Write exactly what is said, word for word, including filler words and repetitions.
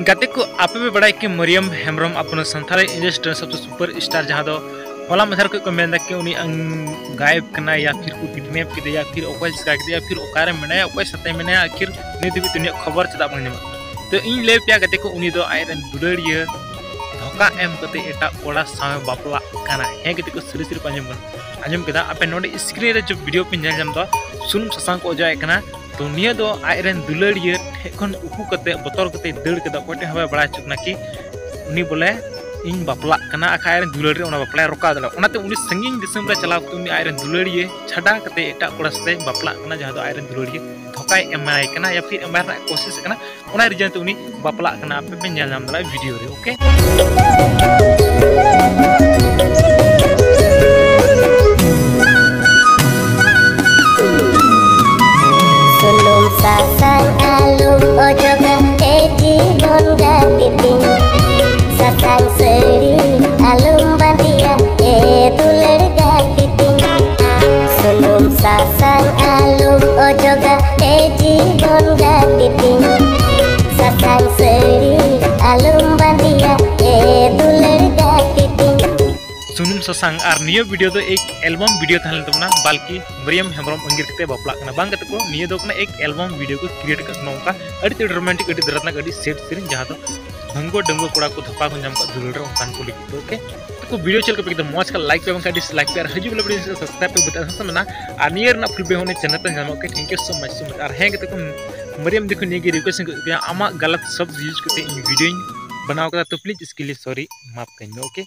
ᱜᱟᱛᱮ ᱠᱚ, ᱟᱯᱮ ᱯᱮ ᱵᱟᱲᱟᱭᱟ ᱠᱤ ᱢᱚᱨᱤᱭᱚᱢ ᱦᱮᱢᱵᱨᱚᱢ ᱟᱵᱚ ᱥᱟᱱᱛᱟᱲ industry ᱨᱮᱱ ᱥᱚᱵᱥᱮ super star, ᱡᱟᱦᱟᱸ ᱫᱚ ᱦᱚᱞᱟ ᱢᱟᱫᱷᱮᱨ ᱠᱷᱚᱱ ᱠᱚ ᱢᱮᱱᱫᱟ ᱠᱤ ᱩᱱᱤ ᱟᱝ-, ᱜᱟᱭᱮᱵ ᱠᱟᱱᱟᱭ, ᱭᱟ ᱯᱷᱤᱨ ᱠᱚ kidnap ᱠᱮᱫᱮᱭᱟ, ᱯᱷᱤᱨ ᱚᱠᱚᱭ ᱪᱤᱠᱟ ᱠᱮᱫᱮᱭᱟ, ᱯᱷᱤᱨ ᱚᱠᱟᱨᱮ ᱢᱮᱱᱟᱭᱟ, ᱚᱠᱚᱭ ᱥᱟᱛᱮ ᱢᱮᱱᱟᱭᱟ, ᱟᱹᱠᱷᱤᱨ ᱱᱤᱛ ᱫᱷᱟᱹᱵᱤᱡ ᱛᱮ ᱩᱱᱤᱭᱟᱜ ᱠᱷᱚᱵᱚᱨ ᱪᱮᱫᱟᱜ ᱵᱟᱝ ᱧᱟᱢᱚᱜ ᱠᱟᱱᱟ? ᱛᱚ ᱤᱧ ᱞᱟᱹᱭ ᱯᱮᱭᱟ ᱜᱟᱛᱮ ᱠᱚ, ᱩᱱᱤ ᱫᱚ ᱟᱡ ᱨᱮᱱ ᱫᱩᱞᱟᱹᱲᱤᱭᱟᱹ ᱫᱷᱳᱠᱟ ᱮᱢ ᱠᱟᱛᱮ ᱮᱴᱟᱜ ᱠᱚᱲᱟ ᱥᱟᱶ ᱵᱟᱯᱞᱟᱜ ᱠᱟᱱᱟ᱾ ᱦᱮᱸ ᱜᱟᱛᱮ ᱠᱚ, ᱥᱟᱹᱨᱤ ᱥᱟᱹᱨᱤ ᱯᱮ ᱟᱸᱡᱚᱢ ᱠᱟᱱᱟ, ᱟᱸᱡᱚᱢ ᱠᱮᱫᱟ ᱟᱯᱮ᱾ ᱱᱚᱰᱮ screen ᱨᱮ ᱡᱚ video ᱯᱮ ᱧᱮᱞ ᱧᱟᱢ ᱫᱟ, ᱥᱩᱱᱩᱢ ᱥᱟᱥᱟᱝ ᱠᱚ ᱚᱡᱚᱜ ᱮᱫ ᱠᱟᱱᱟ᱾ ᱛᱚ ᱱᱤᱭᱟᱹ ᱫᱚ ᱟᱡ ᱨᱮᱱ ᱫᱩᱞᱟᱹᱲᱤᱭᱟᱹ ᱴᱷᱮᱡ ᱠᱷᱚᱱ ᱩᱠᱩ ᱠᱟᱛᱮ, ᱵᱚᱛᱚᱨ ᱠᱟᱛᱮ ᱫᱟᱹᱲ ᱠᱮᱫᱟ᱾ ᱚᱠᱚᱭ ᱴᱷᱮᱡ ᱦᱚᱸ ᱵᱟᱭ ᱵᱟᱲᱟᱭ ᱦᱚᱪᱚ ᱠᱟᱱᱟ ᱠᱤ ᱩᱱᱤ ᱵᱚᱞᱮ ᱤᱧ ᱵᱟᱯᱞᱟᱜ ᱠᱟᱱᱟ, ᱟᱠᱷᱟᱡ ᱟᱡ ᱨᱮᱱ ᱫᱩᱞᱟᱹᱲᱤᱭᱟᱹ ᱚᱱᱟ ᱵᱟᱯᱞᱟᱭ ᱨᱚᱠᱟᱣ ᱫᱟᱲᱮᱭᱟᱜᱼᱟ᱾ ᱚᱱᱟᱛᱮ ᱩᱱᱤ ᱥᱟᱺᱜᱤᱧ ᱫᱤᱥᱚᱢ ᱨᱮ ᱪᱟᱞᱟᱣ ᱠᱟᱛᱮ ᱩᱱᱤ ᱟᱡ ᱨᱮᱱ ᱫᱩᱞᱟᱹᱲᱤᱭᱟᱹ ᱪᱷᱟᱰᱟ ᱠᱟᱛᱮ ᱮᱴᱟᱜ ᱠᱚᱲᱟ ᱥᱟᱛᱮ ᱵᱟᱯᱞᱟᱜ ᱠᱟᱱᱟ, ᱡᱟᱦᱟᱸ ᱫᱚ ᱟᱡ ᱨᱮᱱ ᱫᱩᱞᱟᱹᱲᱤᱭᱟᱹ ᱫᱷᱳᱠᱟᱭ ᱮᱢᱟᱭ ᱠᱟᱱᱟ ᱭᱟ ᱯᱷᱤᱨ ᱮᱢᱟᱭ ᱨᱮᱱᱟᱜ ᱠᱳᱥᱤᱥ ᱠᱟᱱᱟ᱾ ᱚᱱᱟ reason ᱛᱮ ᱩᱱᱤ ᱵᱟᱯᱞᱟᱜ ᱠᱟᱱᱟ, ᱟᱯᱮ ᱯᱮ ᱧᱮᱞ ᱧᱟᱢ ᱫᱟᱲᱮᱭᱟᱜᱼᱟ video ᱨᱮ, okay? ᱥᱩᱱᱩᱢ ᱥᱟᱥᱟᱝ ᱟᱞᱚᱢ ᱚᱡᱚᱜᱟ, ᱮ ᱡᱤᱵᱚᱱ ᱜᱟᱛᱮ ᱛᱤᱧ᱾ ᱥᱟᱥᱟᱝ ᱥᱟᱹᱲᱤ ᱟᱞᱚᱢ ᱵᱟᱸᱫᱮᱭᱟ, ᱮ ᱫᱩᱞᱟᱹᱲ ᱜᱟᱛᱮ ᱛᱤᱧ᱾ ᱥᱩᱱᱩᱢ ᱥᱟᱥᱟᱝ ᱟᱞᱚᱢ ᱚᱡᱚᱜᱟ, ᱮ ᱡᱤᱵᱚᱱ ᱜᱟᱛᱮ ᱛᱤᱧ᱾ ᱥᱟᱥᱟᱝ ᱥᱟᱹᱲᱤ ᱟᱞᱚᱢ ᱵᱟᱸᱫᱮᱭᱟ, ᱮ ᱫᱩᱞᱟᱹᱲ ᱜᱟᱛᱮ ᱛᱤᱧ᱾ ᱥᱩᱱᱩᱢ ᱥᱟᱥᱟᱝ ᱟᱨ ᱱᱤᱭᱟᱹ video ᱫᱚ ᱮᱠ album video ᱛᱟᱦᱮᱸ ᱞᱮᱱ ᱛᱟᱵᱚᱱᱟ, ᱵᱟᱞᱠᱤ ᱢᱚᱨᱤᱭᱚᱢ ᱦᱮᱢᱵᱨᱚᱢ ᱟᱸᱜᱤᱨ ᱠᱟᱛᱮ ᱵᱟᱯᱞᱟᱜ ᱠᱟᱱᱟ, ᱵᱟᱝ ᱜᱟᱛᱮ ᱠᱚ? ᱱᱤᱭᱟᱹ ᱫᱚ ᱠᱟᱱᱟ ᱮᱠ album video ᱠᱚ create ᱠᱟᱜ ᱠᱟᱱᱟ, ᱚᱱᱠᱟ ᱟᱹᱰᱤ ᱛᱮᱫ romantic, ᱟᱹᱰᱤ ᱫᱟᱨᱟᱛᱱᱟᱠ, ᱟᱹᱰᱤ sad scene, ᱡᱟᱦᱟᱸ ᱫᱚ ᱰᱟᱺᱜᱩᱣᱟᱹ ᱰᱟᱺᱜᱩᱣᱟᱹ ᱠᱚᱲᱟ ᱠᱚ ᱫᱷᱳᱠᱟ ᱠᱚ ᱧᱟᱢ ᱠᱟᱜ ᱫᱩᱞᱟᱹᱲ ᱨᱮ ᱚᱱᱠᱟᱱ ᱠᱚ ᱞᱟᱹᱜᱤᱫ ᱫᱚ, okay? ᱛᱚ video ᱪᱮᱫ ᱞᱮᱠᱟ ᱯᱮ ᱠᱮᱫᱟ? ᱢᱚᱡᱽ ᱠᱷᱟᱱ like ᱯᱮ, ᱵᱟᱝᱠᱷᱟᱱ dislike ᱯᱮ, ᱟᱨ ᱦᱤᱡᱩᱜ ᱵᱚᱞᱮ video subscribe ᱯᱮ ᱵᱩᱛᱟᱹ ᱦᱟᱸᱥ ᱢᱮᱱᱟᱜᱼᱟ, ᱟᱨ ᱱᱤᱭᱟᱹ ᱨᱮᱱᱟᱜ full video ᱦᱚᱸ ᱱᱤᱭᱟᱹ channel ᱯᱮ ᱧᱟᱢᱟ, okay? Thank you so much, so much. ᱟᱨ ᱦᱮᱸ ᱜᱟᱛᱮ ᱠᱚ, ᱢᱚᱨᱤᱭᱚᱢ ᱫᱤᱠᱷᱩ ᱱᱤᱭᱟᱹ ᱜᱮ request ᱤᱧ ᱠᱚ ᱟᱢᱟᱜ ᱜᱟᱞᱟᱛ ᱥᱚᱵᱫ use ᱠᱟᱛᱮ ᱤᱧ video ᱤᱧ ᱵᱮᱱᱟᱣ ᱠᱟᱫᱟ, ᱛᱚ please ᱤᱥᱠᱮ ᱞᱤᱭᱮ sorry, ᱢᱟᱯ ᱠᱟᱹᱧ ᱢᱮ, okay?